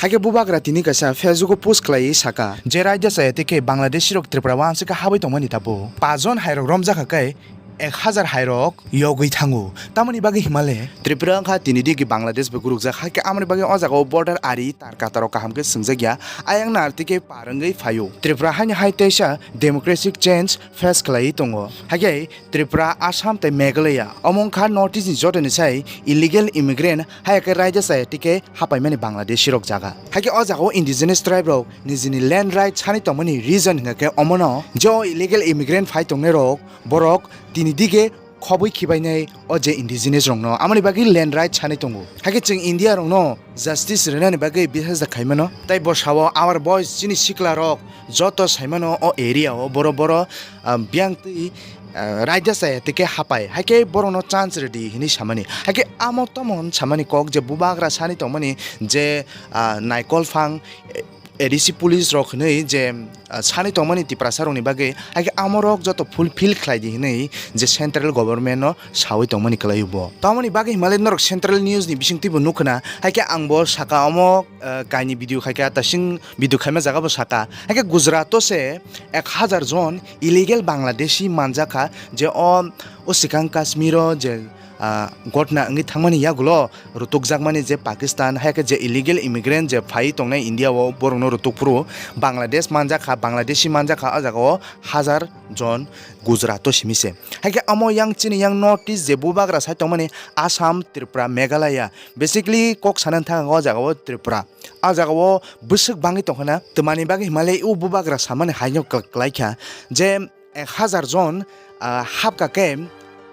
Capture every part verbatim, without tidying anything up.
Haikhe bubagra tini kaisa Facebook o post khlaiwi saka, je raida chaya tei khe Bangladeshi rok Tripura o amsika habwi tongmani tabuk pajon hairok romjakha khe ek hazar hairok yogwi thango. Tamoni bagwi himale Tripura wngkha tini digi Bangladesh bai gurukjak, haikhe amoni bagwi o jagao border ari tar katarok kaham khe swngjak ya, ayang nar tei khe par wngwi phaio. Tripura haino hai teisa democratic change face khlaiwi tongo. Haikhe Tripura, Assam tei Meghalaya omo wngkha North East ni jotoni sai illegal immigrant, haiya khe raida chaya tei khe hapaimani Bangladeshi rok jaga. Haikhe o jagao indigenous tribe rok nijini land right sani tongmani reason hingkha khe omono je o illegal immigrant phai tongnai rok borok tini dige khobwi khibainai o je indigenous rokno, amoni bagwi land right sani tongo. Haikhe chwng India rokno justice rwnani bagwi bisajak khaimano. Tei bo sao our boys chini sikla rok joto saimano o area o boro boro, ah, biyang twi, ah, raida chaya tei khe hapai. Haikhe borokno chance rwdi hinwi samani. Haikhe amo tomon samani kok je bubagra sani tongmani je, ah, naikol phang, eh, A D C police rok hinwi je, ah, sani tongmani Tiprasa rokni bagwi, haikhe amorok joto fulfill khlai di hinwi je central government no sawi tongmani kwlaio bo. Tamoni bagwi himale norok central news ni bisingtwi bo nukhna, haikhe ang bo saka omo, ah, kaini video khaikha, tasing video khaima jaga bo saka. Haikhe Gujarat o se ek hazar jon illegal Bangladeshi manjakha, je o, o swkang Kashmir o je, ah, gotna wngwi thangmani yagulo rutukjakmani je Pakistan, hai khe je illegal immigrant je phai tongnai India o, borokno rutuk phuru Bangladesh manjakha, Bangladeshi manjakha, o jaga o hazar jon Gujarat o simi se. Hai khe amo yang chini yang North East je bubagra sai tongmani Assam, Tripura, Meghalaya, basically kok sana thang o jaga o Tripura. O jaga o bwswk bangwi tongkha na, twmani bagwi himale o bubagra samani haino kla-, klaikha je ek hazar jon, ah, hapkha khe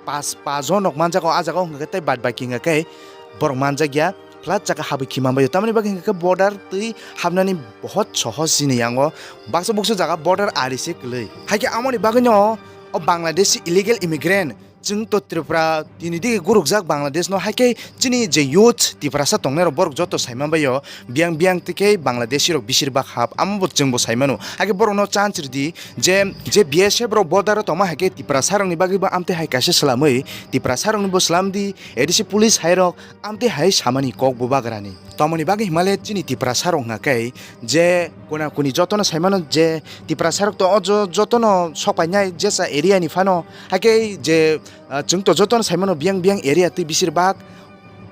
pas, pas jon rok manjago, ah jaga o hwnkha khe tei bad baki hwnkha khe borok manjakya, flat chaka habwi khima bai. Tamoni bagwi hwnkha khe border twi hapnani bohot sohoj chini yango, baksa buksa jaga border ari se kwlwi. Hai khe amoni bagwino o Bangladeshi illegal immigrant chwng to Tripura tini digi gurukjak Bangladesh no, hai khe chini je youth Tiprasa tongnai rok borok joto saima bai o, biyang biyang tei khe Bangladeshi rok bisir bak hap, amo bo chwng bo sai mano. Hai khe borok no chance rwdi je, je B S F rok border o tongma hai khe Tiprasa rok ni bagwi bo amtwi hai kaisa swlamwi Tiprasa rok ni bo swlam di, A D C police hai rok amtwi hai samani kok bubagra ni. Tamoni bagwi himale chini Tiprasa rok hwnkha khe je kona kuni joto no sai mano je Tiprasa rok to o jo-, joto no sok painai jesa area ni phano, hai khe je, ah, chwng to joto no sai mano biyang biyang area twi bisir bak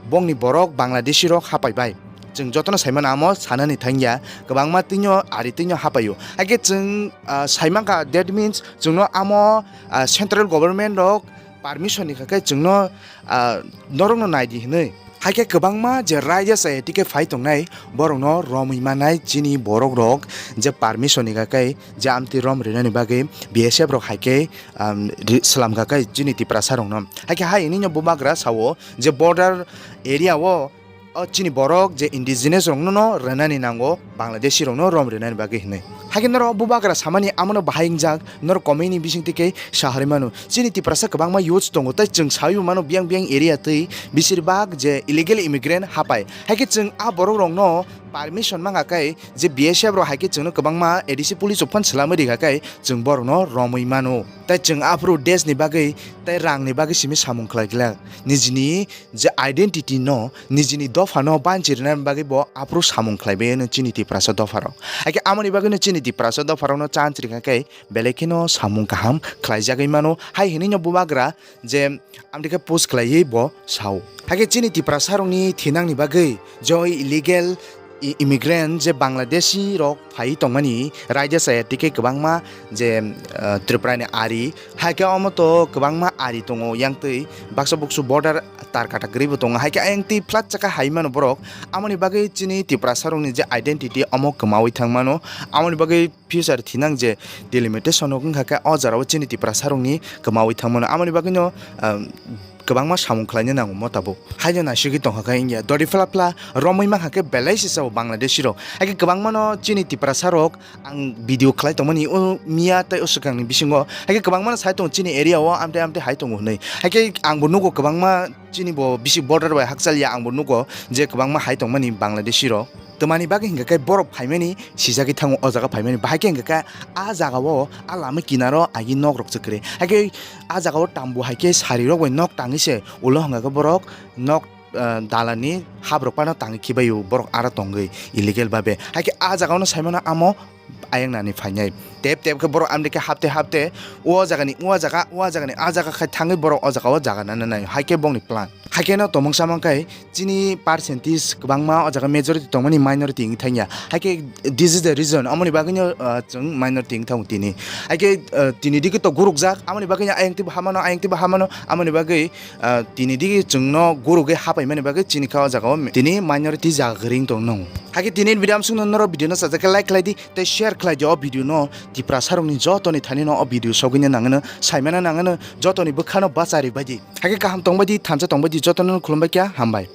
bongni borok Bangladeshi rok hapai bai. Chwng jotono sai mano amo sanani thangya, kwbangma twino ari twino hapaio. Haikhe chwng, ah, sai mankha, that means chwngno amo, ah, central government rok permission ni kha khe chwngno, ah, norokno nai di hinwi. Haikhe kwbangma je raida chaya tike phai tongnai borokno romwi manai chini borok rok je permission ni kha khe je amtwi rom rinani bagwi B S F rok haikhe, um, ri-, swlamkha khe chini Tiprasa rokno. Haikhe hai hinwi no bubagra sao je border area o, o chini borok je indigenous rokno no rwnani nango, Bangladeshi rokno rom rwnani bagwi hinwi. Haikhe norok bubagra samani amono bahai wngjak, norok komini bisingtwi khe saharwi mano. Chini Tiprasa kwbangma youths tongo, tei chwng sawi mano biyang biyang area twi bisir bak je illegal immigrant hapai. Haikhe chwng a borok rokno permission mangkha khe je B S F rok haikhe chwngno kwbangma A D C police rok phano swlamwi rikha khe chwng borokno romwi mano. Tei chwng aphuru desh ni bagwi tei rang ni bagwi simi samung khlai glak. Nijini je identity no, nijini dopha no banchi rwna bagwi bo aphuru samung khlai bai no chini Tiprasa dopha rok. Haikhe amoni bagwi no chini Tiprasa dopha rok no chance rikha khe belai kheno samung kaham khlai jagwi mano. Hai hinwi no bubagra je amtwi khe post khlaiwi bo sao. Haikhe chini Tiprasa rokni thinangni bagwi je oi illegal i-, immigrant je Bangladeshi rok phai tongmani raida chaya tike kwbangma je, ah, Tripura ni ari, haikhe omo to kwbangma ari tongo yang twi baksa buksu border tar kata kwrwi bo tongo, haikhe ayang twi flat chaka hai mano borok. Amoni bagwi chini Tiprasa rokni je identity omo kwmawi thang mano, amoni bagwi future thinang je delimitation rok wngkha khe o jora o chini Tiprasa rokni kwmawi thang mano. Amoni bagwi no, um, kwbangma samung khlaina nango mo tabuk. Haino naisigwi tongkha khe wngya dori phla phla romwi mankha khe belai se chao Bangladeshi rok. Haikhe kwbangma no chini Tiprasa rok ang video khlai tongmani o miya tei o swkang ni bisingo. Haikhe kwbangma no sai tongo chini area o amtwi amtwi hai tongo hinwi. Haikhe ang bo nugo kwbangma chini bo bisi border bai hakchal ya ang bo nugo je kwbangma hai tongmani Bangladeshi rok. Twmani bagwi hingkha khe borok phaimani sijagwi thango o jaga phaimani. Bahai khe hingkha khe a jaga o a lama kinaro agi nok rok se kwrwi. Haikhe a jaga o tambu hai khe sari rok bai nok tangwi se ulo hingkha khe borok nok ah, dalani habrok pano tangwi khibaio borok aro tongwi illegal babe. Haikhe a jagao no saimano amo ayang nani phainai. Tep tep khe borok amni khe hapte hapte o jagani o jaga, o jagani a jaga khai thangwi borok o jagao jaga nana nai. Haikhe bongni plan. Haikhe no tomong samang khai chini percentage kwbangma o jaga majority tongmani minority wngwi thangya. Haikhe this is the reason. Amoni bagwino, ah, chwng minority wngwi thango tini. Haikhe, ah, tini digi to gurukjak. Amoni bagwino ayang twibo hamano, ayang twibo hamano. Amoni bagwi, ah, tini digi chwngno gurugwi hapaimani bagwi chini kha o jagao tini minority jaga kwrwi wng tong nung. Haikhe tini video amsukno norok video no sajak khe like khlai di tei share khlai di o video no. Tiprasarokni jotoni thani no o video sogwino nangano, saimano nangano, jotoni bwkhano bachari bai di. Haikhe kaham tongbai di, thansa tongbai di, jotono khulumbai kha, hambai.